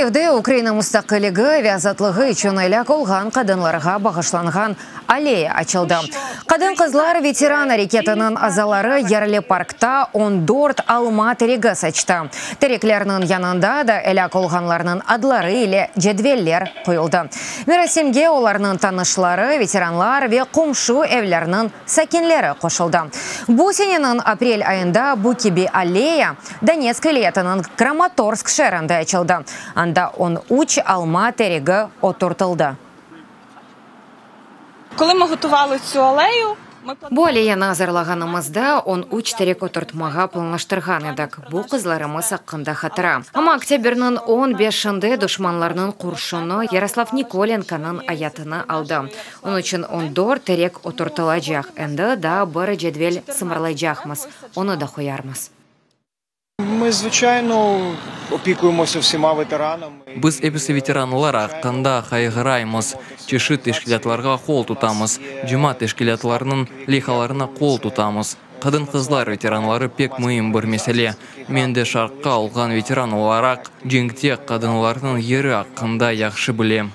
Kiyevde Ukraina mustaqilligi ve azatlığı içün elâk olğan qadınlarğa bağışlanğan alleya açıldı. Qadın-qızlar veteran areketiniñ azaları yerli parkta on dört alma teregi saçtı. Tereklerniñ yanında da elâk olğanlarnıñ adları ile cedveller qoyuldı. Merasimge olarnıñ tanışları, veteranlar ve qomşu evlerniñ sakinleri qoşuldı. Bu seneniñ aprel ayında bu kibi alleya Donetsk vilâyetiniñ Kramatorsk şeerinde açıldı. Anda on üç alma teregi oturtıldı. Коли ми готували цю алею, ми Bu alleyanı azırlağanımızda 13 terek oturtmağa planlaştırğan edik. Bu qızlarımız aqqında hatıra. Amma oktâbrniñ 15-inde duşmanlarnıñ qurşunı Yaroslav Nikolenkonıñ ayatını aldı. Onıñ içün 14 terek oturtılacaq. Endi daa bir cedvel sımarlaycaqmız, onı da qoyarmız. Ми, звичайно, опікуємося всіма ветеранами. Biz episi veteranlar aqqında qayğıraymız, çeşit teşkilâtlarğa qol tutamız, cemaat teşkilâtlarınıñ leyhalarına qol tutamız. Qadın-qızlar veteranları pek müim bir mesele. Men de şarqta olğan veteran olaraq, cenkte qadınlarnıñ yeri aqqında yahşı bilem.